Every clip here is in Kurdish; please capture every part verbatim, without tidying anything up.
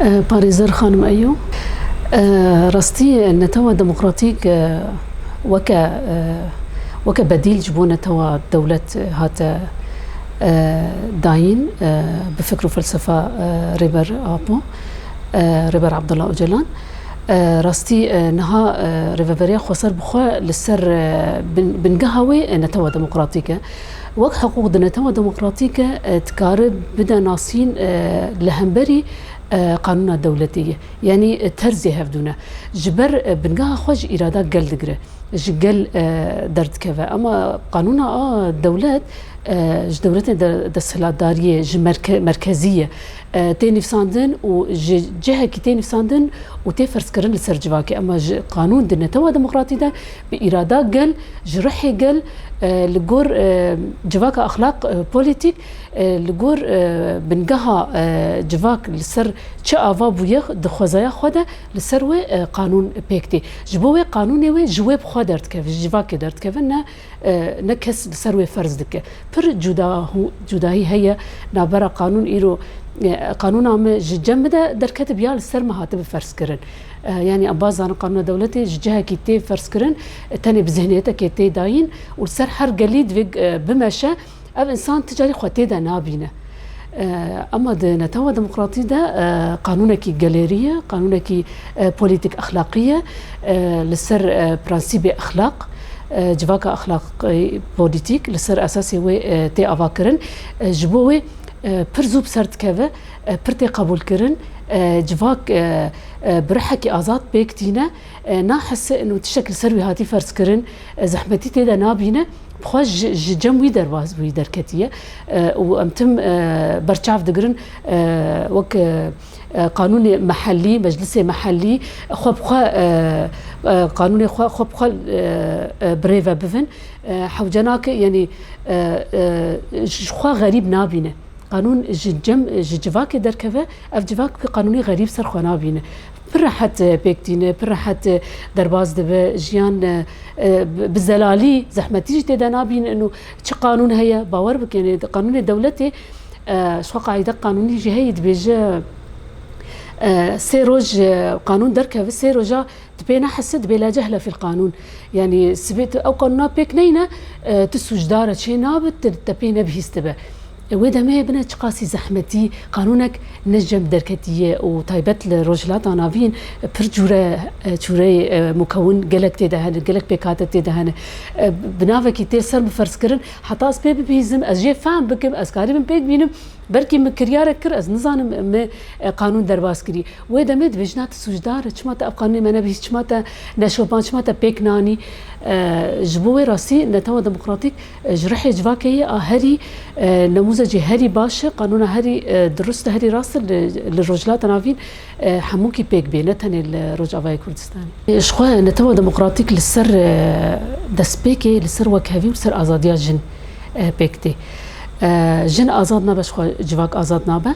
E, Parêzer xanim Eyo, e, rastî netewa demokratîk, e, weke, e, weke bedîl ji bo netewa dewlet hate, e, dayîn, e, bi fikr û felsefa, e, Rêber Apo, e, Rêber Abdullah Ocalan. E, rastî, e, niha, e, rêveberiya xweser bi xwe li ser, e, bin-, bingeha wê, e, netewa demokratîk e. Wek hiqûq di netewa demokratîk e, e, dikare bide nasîn, e, li hemberî, e, qanûna dewletê ye. Yanî, e, terzê hevdû ne. Ji ber, e, bingeha xwe ji îrada gel digire. Ji gel, e, derdikeve. Ama qanûna a dewlet, e, ji dewletê de, desthilatdariyê, ji merke-, merkezî ye. E, tê nivîsandin û ji cihekî tê nivîsandin û tê ferzkirin li ser civakê. Ama ji qanûn di netewa demokratî de bi îrada gel, ji ruhê gel, e, li gor, e, civaka exlaq, e, polîtîk, e, li gor, e, bingeha, e, civak li ser çi ava bûye di xwezaya xwe de, li ser wê, e, qanûn pêk tê. Ji bo wê qanûnê wê ji wê bi xwe derdikeve, ji civakê derdikeve, ne, e, ne kes li ser wê ferz dike. Pir cuda-, cudahî heye navbera qanûn îro, e, qanûna me ji cem min de derketib ya li ser me hatibe ferzkirin. E, yanî em baş zanin qanûna dewletê ji cihekî tê ferzkirin, e, tenê bi zihniyetekê tê dayîn û li ser her gelî divê, e, bimeşe. Ev însan ti carî xwe tê de nabîne. E, Ema di netewa demokratî de, e, qanûnekî gelêrî ye, qanûnekî, e, polîtîk exlaqî ye, e, li ser, e, prensîbê exlaq, e, civaka exlaq, e, polîtîk li ser esasê wê, e, tê avakirin. E, ji bo wê, e, pir zû bi ser dikeve, e, pir tê qebûlkirin, e, civak, e, e, bi rihekî azad pêk tîne, e, nahese û tiştek li ser wî hatî ferzkirin, e, zehmetî tê de nabîne. Xwe ji, ji cem wî derbas bûyî derketiye. E, û em tim, e, berçav digirin, e, wek, e, e, qanûnê mehellî, meclisê mehellî, xwe bi xwe, e, e, qanûnê xwe, xwe bi xwe, e, e, birêve bivin. E, hewce nake, yanî, e, e, ji xwe xerîb nabîne. Qanûn ji cem, ji civakê derkeve, ev civak wî qanûnê xerîb ser xwe nabîne. Pir rehet, e, pêk tîne, pir rehet, e, derbas dibe, jiyan, e, e, bi, bi zelalî, zehmetî jî tê de nabînin û çi qanûn heye, bawer bikin, yanî di qanûnê dewletê, e, ji xwe qaîde qanûnî jî heye, dibêje, e, sê roj, e, qanûn derkeve, sê roja tu pê nehese, dibê la cehle fil qanûn. Yanî sibê tu ew qanûna pêk neyne, e, tu sûcdar e, çê nabe, tu, te pê nebihîstibe. E, wê demê bine çiqasî zehmetî, qanûnek ne cem derketiye û taybet li Rojhilata Navîn, e, pir cûre, e, çûreyê, e, mukewin gelek tê de hene, gelek pêkhate tê de hene. E, bi navekî tê ser min ferz kirin, heta ez pê bibihîzim, ez jê fehm bikim, ez karîbim pêk bînim, belkî min kiryarek kir, ez nizanim min, e, qanûn derbas kirî. Wê demê dibêjin, na tu sûcdar e, çima te ev qanûnê me nebihîst, çima te neşopan, çima te pêk nanî? E, ji bo wê rastî netewa demokratîk, e, ji rihê civakê ye, a herî, e, nemûzecê herî baş e, qanûna herî, e, dirust e, herî rast e li, li Rojhilata Navîn, e, hemûkî pêk bê, ne tenê li Rojavayê Kurdistanê. E, ji xwe netewa demokratîk li ser, e, destpêkê, li ser wekhevî û li ser azadiya jin, e, pêk tê. E, jin azad nabe, ji xwe civak azad nabe.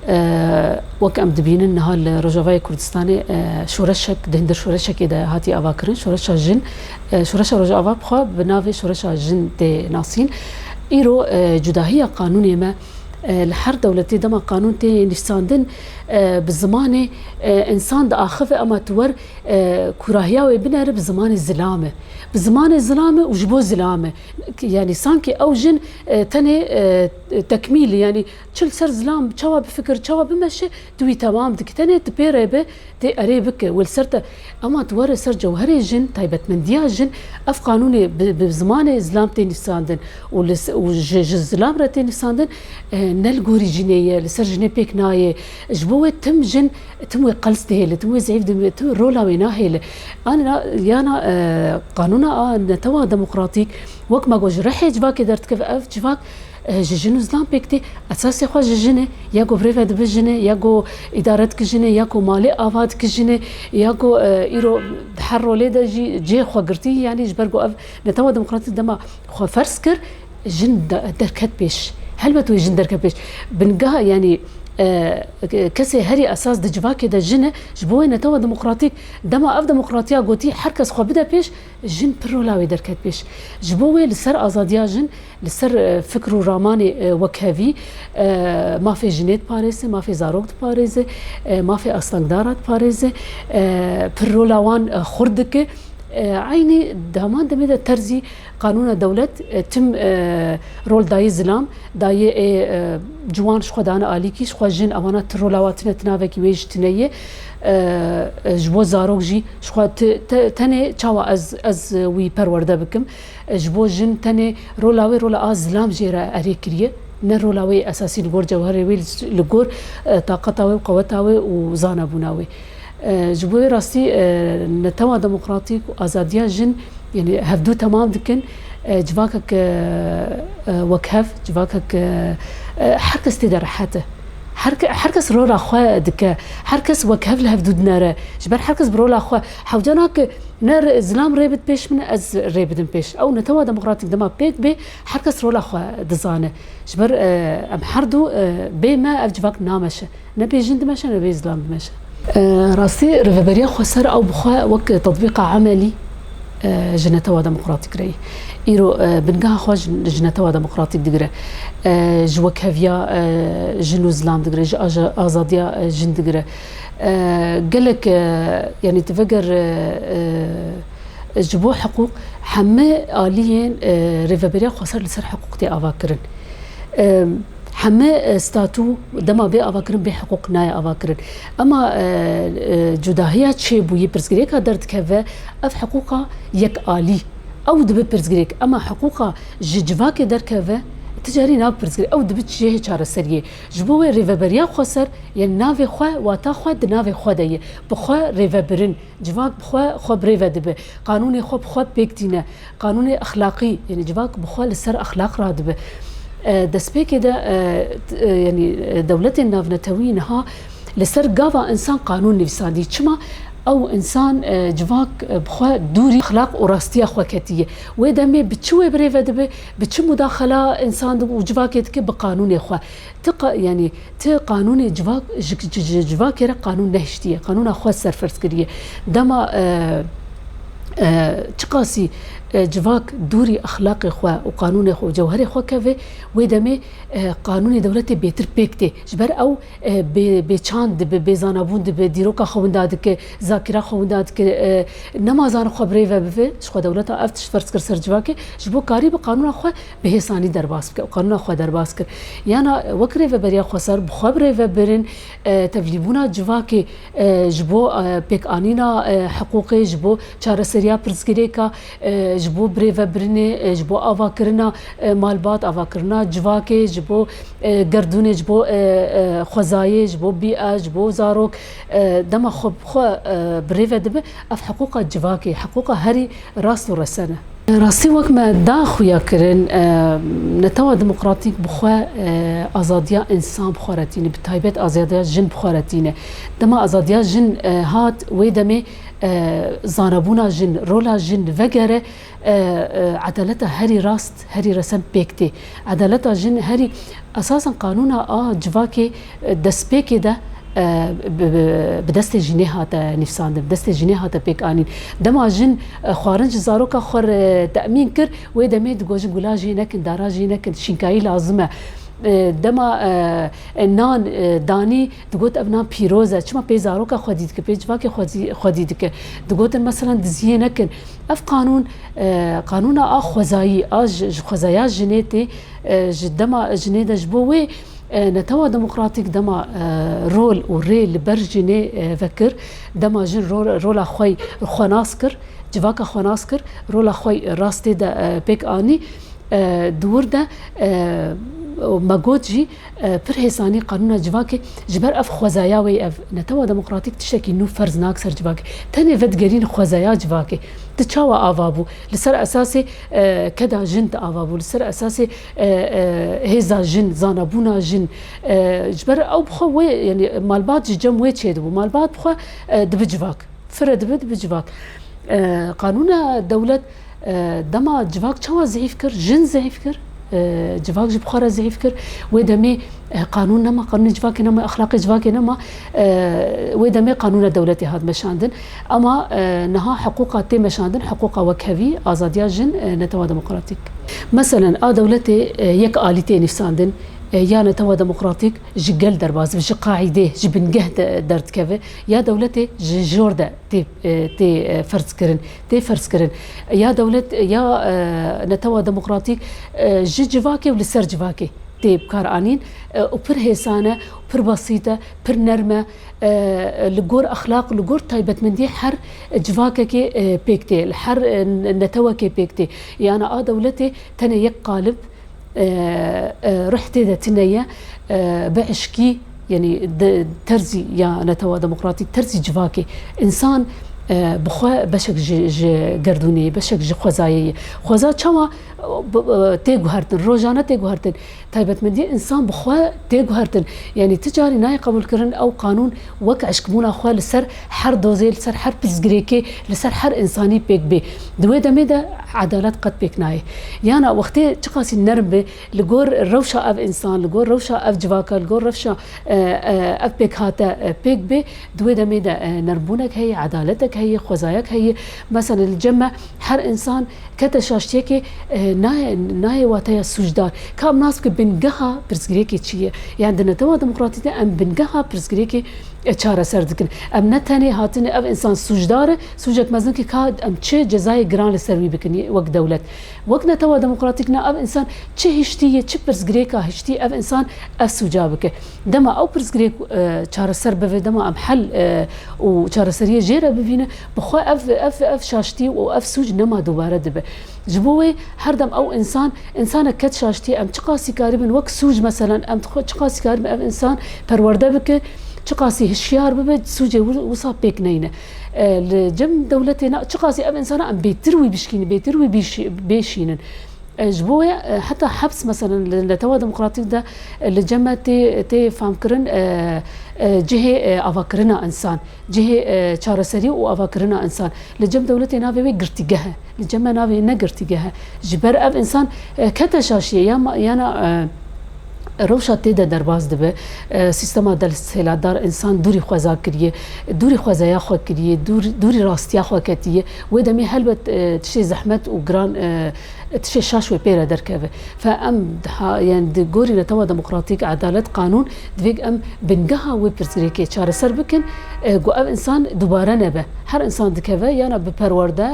E, wek em dibînin niha li Rojavayê Kurdistanê, e, şoreşek, di hundir şoreşekê de hatiye avakirin. Şoreşa jin, e, şoreşa Rojava bi xwe bi navê şoreşa jin tê nasîn. Îro, e, cudahiya qanûnê me, e, li her dewletê dema qanûn tê nivîsandin, e, bi zimanê, e, însan diaxive, ema tu wer, e, kûrahiya wê binere bi zimanê zilam e. Bi zimanê zilam e û ji bo zilam e. Yanî sankî ew jin, e, tenê, e, tekmîl e. Yanî çi li ser zilam, çawa bifikir, çawa bimeşe, tu wî temam dikî. Tenê tu pê re be, tê erê bike. Wê li ser te, ema tu were ser cewherê jin, taybetmendiya jin, ev qanûnê bi, bi zimanê zilam tê nivîsandin û li s-, û ji, ji zilam re tê nivîsandin, e, ne li gorî jinê ye, li ser jinê pêk nayê. Ji bo wê tim jin, tim wê qels dihêle, tim wê zeyîf dihêle, tim rola wê nahêle. Ana, yana, e, qanûna a netewa demokratîk, wek me got, ji rihê civakê derdikeve, ev civak, e, ji jin û zilam pêk tê. Esasê xwe ji jin e, ya ku birêve dibe jin e, ya ku îdare dike jin e, ya ku malê ava dike jin e, ya ku, e, îro di her rolê de jî cihê xwe girtî, yanî ji ber ku ev netewa demokratîk dema xwe ferz kir, jin de-, derket pêş. Helbet wê jin derket pêş. Bingeha, yanî E, kesê herî esas di civakê de jin e, ji bo wê netewa demokratîk, dema ev demokratiya gotî her kes xwe bide pêş, jin pir rola wê derket pêş. Ji bo wê li ser azadiya jin, li ser, e, fikr û ramanê, e, wekhevî, e, mafê jinê diparêze, mafê zarok diparêze, e, mafê astengdara diparêze, e, pir rola wan, e, xurt dike. E, eynî di heman demê de terzî qanûna dewlet, e, tim, e, rol dayê zilam, dayê ê, e, ciwan ji xwe dane alîkî, ji xwe jin ewana ti rola wa tine, ti navekî wê jî tine ye. E, e, ji bo zarok jî ji xwe ti-, te-, tenê çawa ez, ez wî perwerde bikim. E, ji bo jin tenê rola wê rola a zilam jê re erê kiriye. Ne rola wê esasî li gor cewherê wê, li, li gor, e, taqeta wê û qeweta wê û zanebûna wê. E, ji bo wê rastî, e, netewa demokratîk û azadiya jin, yanî hevdû temam dikin. E, civakek, e, e, wekhev, civakek, e, e, her kes tê de rehet e. Her ke-, her kes rola xwe dike. Her kes wekhev li hevdû dinere. Ji ber her kes bi rola xwe. Hewce nake ne re-, zilam rê bid pêş min, ez rê bidim pêş. Ew netewa demokratîk dema pêk bê, her kes rola xwe dizane. Ji ber, e, em her du, e, bê me ev civak nameşe. Ne bê jin dimeşe, ne bê zilam dimeşe. E, rastî, Rêveberiya Xweser ew bi xwe wek tetbîqa emelî, e, ji netewa demokratîk re ye. Îro, e, bingeha xwe ji, ji netewa demokratîk digire. E, ji wekheviya, e, jin û zilam digire, ji aja-, azadiya, e, jin digire. E, gelek, e, yanî tu veger, e, e, ji bo hiqûq heme aliyên, e, Rêveberiya Xweser li ser hiqûq tê avakirin. E, heme, e, statû dema bê avakirin, bê hiqûq nayê avakirin. Ema, e, e, cudahiya çêbûyî, pirsgirêka derdikeve, ev hiqûqa yekalî. Ew dibe pirsgirêk. Ema hiqûqa ji civakê derkeve, ti carî nabe pirsgirêk. Ew dibe cihê çareseriyê. Ji bo wê Rêveberiya Xweser, yên navê xwe, wata xwe di navê xwe de ye. Bi xwe rêvebirin. Civak bi xwe, xwe bi rê ve dibe. Qanûnê xwe bi xwe pêk tîne. Qanûnê exlaqî, yanî civak bi xwe li ser exlaq radibe. E, destpêkê de, e, t-, e, yanî, e, dewletên navnetewî niha li ser gava însan qanûn nivîsandî. Çima? Ew însan, e, civak, e, bi xwe dûrî exlaq û rastiya xwe ketiye. Wê demê bi çi wê bi rê ve dibe, bi çi mudaxela însan di-, û civakê dike? Bi qanûnê xwe. Ti qa-, yanî ti qanûnê civak, ji, ji, ji civakê re qanûn nehiştiye, qanûna xwe serferz kiriye. Dema, e, e, çiqasî, e, civak dûrî exlaqê xwe û qanûnê xwe û cewherê xwe keve, wê demê, e, qanûnê dewletê bêtir pêk tê. Ji ber ew, e, bê, bêçand dibe, bêzanabûn dibe, dîroka xwe winda dike, zakira xwe winda dike, e, nema zana xwe bi rê ve bive, ji xwe dewleta ev tişt ferz kir ser civakê, ji bo karî bi qanûna xwe bi hêsanî derbas bike û qanûna xwe derbas kir. Yana wek Rêveberiya Xweser bi xwe bi rê ve birin, e, tevlîbûna civakê, e, ji bo, e, pêkanîna, e, hiqûqê, ji bo çareseriya pirsgirêka, e, ji bo birêvebirinê, e, ji bo avakirina, e, malbat, avakirina civakê, ji bo, e, gerdûnê, ji bo, e, e, xwezayê, ji bo bîe, ji bo zarok, e, dema xwe bi xwe, e, bi rê ve dibe, ev hiqûqa civakê, hiqûqa herî rast û resen e. Rastî wek me da xuya kirin, e, netewa demokratîk bi xwe, e, azadiya însan bi xwe re tîne, bi taybet azadiya jin bi xwe re tîne. Dema azadiya jin, e, hat, wê demê, e, zanebûna jin, rola jin vegere, e, e, edaleta herî rast, herî resen pêk tê. Edaleta jin herî esasen qanûna a civakê, e, destpêkê de, e, bi, bi, bi destê jinê hate nivîsandin, bi destê jinê hate pêk anîn. Dema jin, e, xwarin ji zaroka xwe re temîn kir, wê demê digot jin gula jê nekin, dara jê nekin, şînkayî lazim e. E, dema, e, e, nan, e, danî, digot ev nan pîroz e. Çima pê zaroka xwedî dike, pê civakê xwedî, xwedî dike. Digotin meselan diziyê nekin. Ev qanûn, e, qanûna a xwezayî, a ji, ji xwezaya jinê tê, e, ji dema jinê de ji bo wê, e, netewa demokratîk dema, e, rol û rê li ber jinê, e, vekir, dema jin rol, rola xwe xwenas kir, civaka xwenas kir, rola xwe rastê de, e, pêk anî, e, di wir de, e, me got jî, e, pir hêsanî qanûna civakê, ji ber ev xwezaya wê, ev netewa demokratîk tiştekî nû ferz nak ser civakê. Tenê vedigerîn xwezaya civakê. Di çawa ava bû? Li ser esasê, e, keda jin di ava bû. Li ser esasê, e, e, hêza jin, zanabûna jin. E, ji ber ew bi xwe wê, yanî malbat ji cem wê çêdibû. Malbat bi xwe, e, dibi civak. Fire dibe, dibe civak. E, qanûna dewlet, e, dema civak çawa zehîf kir? Jin zehîf kir. e, civak ji bi xwe re zehîf kir. Wê demê, e, qanûn nema, qanûnê civakê nema, exlaqê civakê nema. E, wê demê qanûna dewletê hat meşandin. Ama, e, niha hiqûqa tê meşandin, hiqûqa wekhevî, azadiya jin, e, netewa demokratîk. Meselen, a dewletê, e, yek alî tê nivîsandin, e, ya netewa demokratîk ji gel derbas dibe, ji qaîdê, ji bingeh de, derdikeve, ya dewletê ji jor de tê, e, tê, e, ferz kirin, tê ferz kirin. Ya dewlet, ya, e, netewa demokratîk, e, ji civakê û li ser civakê tê bi kar anîn, e, û pir hêsan e, pir besît e, pir nerm e, e, li gor exlaq, li gor taybetmendiyê her civakekê, e, pêk tê, li her, e, netewekê pêk tê. Yana a dewletê tenê yek qalib, e, e, ruh tê de tune ye, e, bi eşkî, yanî de, terzî ya netewa demokratîk, terzî civakê. Însan, e, bi xwe beşek ji, ji gerdûnê ye, beşek ji xwezayê ye. Xweza çawa, e, bi, e, tê guhertin, rojane tê guhertin. Taybetmendiyê însan bi xwe tê guhertin. Yanî ti carî nayê qebûlkirin ew qanûn wek eşkbûna xwe li ser her dozê, li ser her pirsgirêkê, li ser her însanî pêk bê. Di wê demê de edalet qet pêk nayê. Yana wextê çiqasî nerm be, li gor rewşa ev însan, li gor rewşa ev civaka, li gor rewşa, e, e, ev pêkhate, e, pêk bê, di wê demê de, e, nermbûnek heye, edaletek heye, xwezayek heye. Mesela li cem me her însan kete şaştiyekê, e, nayê, nayê wateya sûcdar. Ka em nas bikin bingeha pirsgirêkê çi ye? Yani di netewa demokratîk de em bingeha pirsgirêkê, e, çareser dikin. Em ne tenê hatine ev însan sûcdar e, sûcek mezin ki ka em çi cezayê giran li ser wî bikin wek dewlet. Wek netewa demokratîk ne ev însan çi hiştî ye, çi pirsgirêka hiştî ev însan ev sûca bike. Dema ew pirsgirêk, e, çareser bibe, dema em hel, e, û çareseriyê jê re bibîne, bi xwe ev, ev, ev şaştî û ev sûc nema dubare dibe. Ji bo wê her dem ew însan, însanek ket şaştî, em çiqasî karibin wek sûc, meselen, em dixwe-, çiqasî karibin ev însan perwerde bike, çiqasî hişyar bibe, sûcê wi-, wisa pêk neyne. E, li cem dewletê na, çiqasî ev însana em bêtir wî bişkînin, bêtir wî bîş-, bêşînin. E, ji bo wê, e, heta heps, meselen, li netewa demokratîk de, e, li cem me tê, tê famkirin, e, e, cihê, e, avakirina însan, cihê, e, çareserî û avakirina însan. Li cem dewletê navê wê girtîgeh e. Li cem me navê ne girtîgeh e. Ji ber ev însan, e, kete şaşiyê ya ma-, yana, e, rewşa tê de derbas dibe. E, sîstema desthilatdar însan dûrî xweza kiriye, dûrî xwezaya xwe kiriye, dûr-, dûrî rastiya xwe ketiye. Wê demê helbet, e, tiştê zehmet û giran, e, tiştê şaş wê pê re derkeve. Fe em diha, yani di gorî netewa demokratîk, edalet, qanûn, divê em bingeha wê pirsgirêkê çareser bikin, e, ku ev însan dubare nebe. Her însan dikeve yana bi perwerde,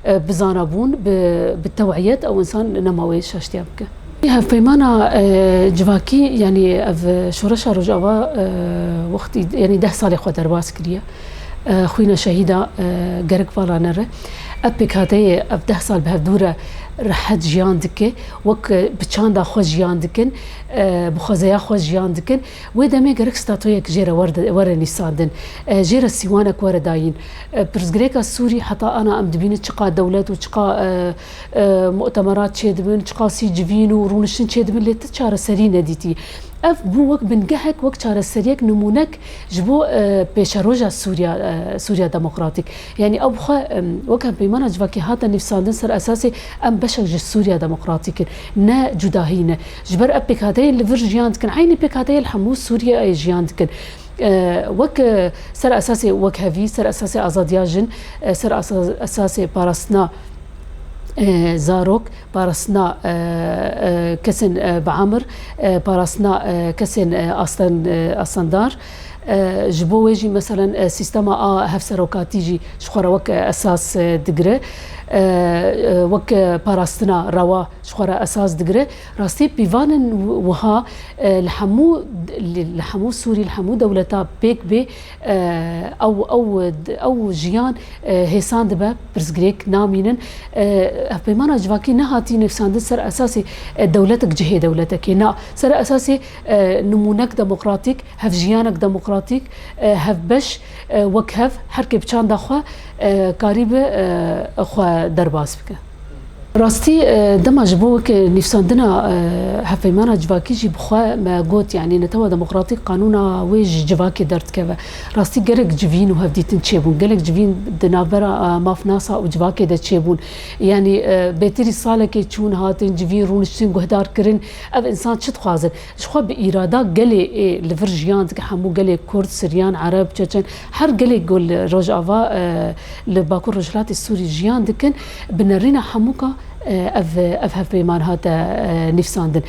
e, e, bi zanabûn, bi, bi tewiyet ew însan nema wê şaştiya bike. Hevpeymana, e, civakî, yanî ev şoreşa Rojava, e, wextî, yanî deh salê xwe derbas kiriye. E, xwîna şehîda, e, gerek vala nere. Ev pêkhateyê ev deh sal bi hevdû re rehet jiyan dike, wek, e, bi çanda xwe jiyan dikin, e, bi xwezeya xwe jiyan dikin. Wê demê gerek statoyek jê re werde-, were nîsandin. E, jê re sîwanek were dayîn. E, pirsgirêka Sûrî heta ana em dibînin çiqa dewlet û çiqa, e, e, mutemerat çêdibin, çiqasî civîn û rûniştin çêdibin, lê ti çareserî nedîtî. Ev bû wek bingehek, wek çareseriyek, nimûnek ji bo, e, pêşeroja Sûriya, e, Sûriya Demokratîk. Yanî ew bi xwe, em, wek hevpeymana civakî hate nivîsandin ser esasê em beşek ji Sûriya Demokratîk in, ne cudahî ne. Ji ber ev pêkhateyê li vir jiyan dikin, eynî pêkhateyê li hemû Sûriyeyê jiyan dikin. E, wek, e, ser esasê wekhevî, ser esasê azadiya jin, e, ser esa-, esasê parastina, e, zarok, parastina, e, e, kesên, e, bi emir, e, parastina, e, kesên, e, asten-, e, astendar. E, ji bo wê jî, meselen, e, sîstema a hevserokatî jî ji xwe re wek, e, esas, e, digire. E, e, wek, e, parastina rewa ji xwe re esas digire. Rastî pîvanên wi-, wiha, e, li hemû, li, li hemû Sûrî, li hemû dewleta pêk bê, e, ew, ew, ew jiyan, e, hêsan dibe, pirsgirêk namînin. E, hevpeymana civakî nehatî nivîsandin ser esasê, e, dewletek cihê dewletekê. Na, ser esasê, e, nimûnek demokratîk, hevjiyanek demokratîk, e, hevbeş, e, wekhev, her kê bi çanda xwe, e, karîbe, e, xwe derbas bike. Rastî, e, dema ji bo weke nivîsandina, e, hevpeymana civakî jî bi xwe me got, yanî Netewa Demokratîk qanûna wê ji civakê derdikeve. Rastî gelek civîn û hevdîtin çêbûn. Gelek civîn di navbera, e, mafnasa û civakê de çêbûn. Yanî, e, bêtirî salekê çûn hatin, civîn rûniştin, guhdar kirin. Ev însan çi dixwazin? Ji xwe bi îrada gelê ê li vir jiyan dike, hemû gelê Kurd, Siryan, Ereb, Çeçen, her gelê ku li Rojava, e, li Bakur Rojhilatê Sûrî jiyan dikin, bi nerîna hemûka, e, ev, ev hevpeyman hate, e, nivîsandin.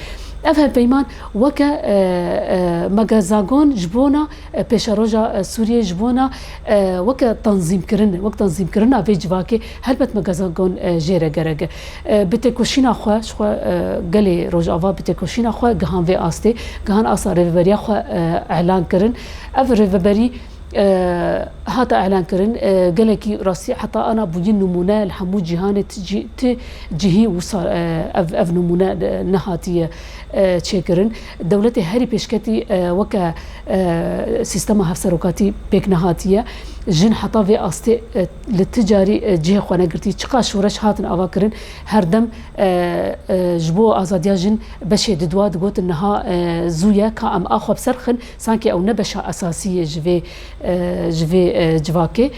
Ev hevpeyman weke, e, e, megazagon ji bona, e, pêşeroja, e, Sûriyê, ji bona, e, weke tanzîmkirin, wek tanzîmkirina vê civakê helbet megazagon, e, jê re gerek e. E, bi têkoşîna xwe, ji xwe, e, gelê Rojava bi têkoşîna xwe gihan vê astê, gihan asta rêveberiya xwe, e, elan kirin. Ev rêveberî, e, hate elan kirin, e, gelekî rastî heta ana bûyî nimûne li hemû cîhanê ti cî-, ti cihî wisa, e, ev, ev nimûne, e, nehatiye, e, çêkirin. Dewletê herî pêşketî, e, weke, e, sîstema hevserokatî pêk nehatiye. Jin heta vê astê, e, li ti carî, e, cihê xwe negirtî. Çiqas şoreş hatin ava kirin, her dem, e, e, ji bo azadiya jin beşê didwa, digotin niha, e, zû ye ka em a xwe bi ser xin, sankî ew ne beşa esasî ye ji vê, e, ji vê, e, civakê.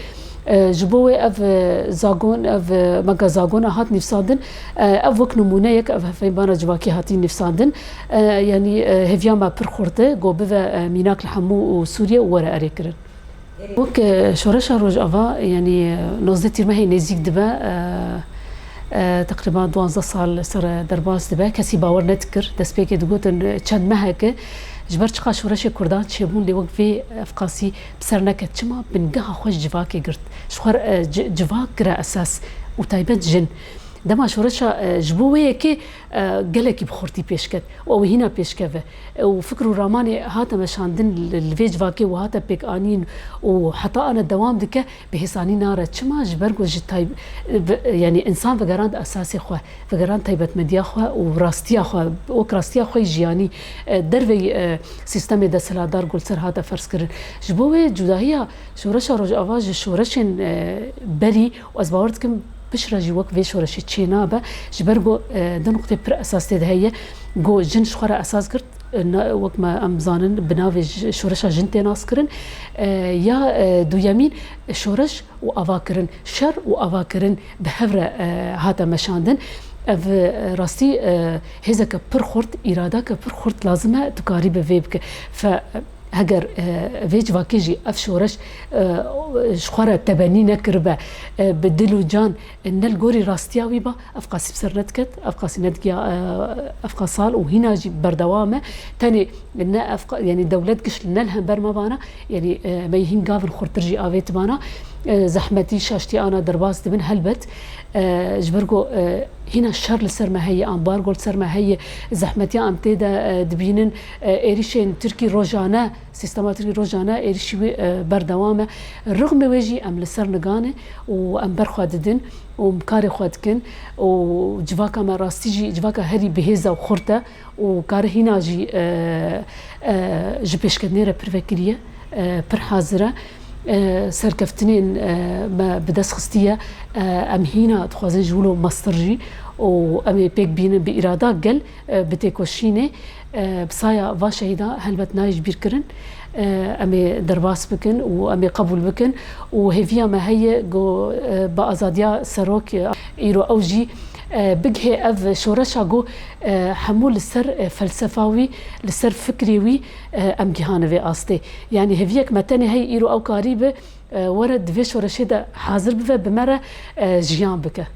E, ji bo wê ev, e, zagon, ev, e, mega zagona hat nivîsandin. E, ev wek nimûneyek ev hevpeymana civakî hatî nivîsandin. E, yanî, e, hêviya me pir xurt e, ku bive, e, mînak li hemû û Sûriye û were erêkirin. Wek, e, şoreşa Rojava, yanî, e, nozdeh tîrmehê nêzîk dibe, e, e, teqrîban duwazdeh sal ser derbas dibe. Kesî bawer nedikir. Destpêkê digotin, e, çend meheke ji ber çiqa şoreşê Kurdan çêbûn, lê wek vê ev qasî bi ser neket. Çima? Bingeha xwe ji civakê girt. Ji xwe, e, ci-, civak kire esas û taybet jin. Dema şoreşa, e, ji bo wê yekê, e, gelekî bi xurtî pêş ket û ew ê hîna pêş keve. E, û fikr û ramanê hate meşandin li, li vê civakê û hate pêkanîn û heta ana dewam dike, bi hêsanî nare. Çima? Ji ber ku ji tay-, bi-, yanî însan vegerand esasê xwe, vegerand taybetmediya xwe û rastiya xwe, wek rastiya xwe yî jiyanî, e, derveyî, e, sîstemê desthilatdar ku li ser hate ferz kirin. Ji bo wê cudahiya şoreşa Rojava ji şoreşên, e, berî û ez bawer dikim piştre jî wek vê şoreşê çê nabe, ji ber ku, e, du nuqtê pir esas tê de heye, ku jin ji xwe re esas girt, e, na-, wek me em zanin bi navê ji-, şoreşa jin tê naskirin. E, ya, e, duyemîn, şoreş û avakirin, şer û avakirin bi hev re, e, hate meşandin. Ev, e, rastî, e, hêzeke pir xurt, îradeke pir xurt lazim e, tu karî bi vê bike. Fe, Heger, e, vê civakê jî ev şoreş, e, ji xwe re tebenî nekiribe, e, bi dil û can, e, ne li gorî rastiya wî ba, ev qasî bi ser nediket, ev qasî nedigiya, e, ev qas sal û hîna jî berdewam e. Tenê ne ev qa-, yanî dewlet giş ne li hember me vana, yanî, e, me yê hîn gavin xurtir jî avêt vana. E, zehmetî, şaştî ana derbas dibin helbet. E, ji ber ku, e, hîna şer li ser me heye, ambargo li ser me heye, zehmetiya em tê de, e, dibînin, e, êrîşên Tirkî rojane, sîstema Tirkî rojane êrîşî wî, e, berdewam e. Rixmê wê jî em li ser nigan e û em ber xwe didin û em karê xwe dikin û civaka me rastî jî civaka herî bihêz e û xurt e û kare hîna jî, e, e, ji pêşketinê re pir vekirî ye, e, pir hazir e. E, serkeftinên, e, me bi dest xistiye, e, em hîna dixwazin ji wilo mestir jî û em ê pêk bînin bi îrada gel, e, bi têkoşînê, e, bi saya va şehîda helbet nayê ji bîr kirin. E, em ê derbas bikin û em ê qebûl bikin û hêviya me heye ku, e, bi azadiya serok, e, îro ew jî, e, bigihê ev şoreşa ku, e, hemû li ser, e, felsefa wî, li ser fikrê wî, e, em gihane vê astê. Yanî hêviyek me tenê heye îro ew karî bi, e, were di vê şoreşê de hazir bive, bi me re, e, jiyan bike.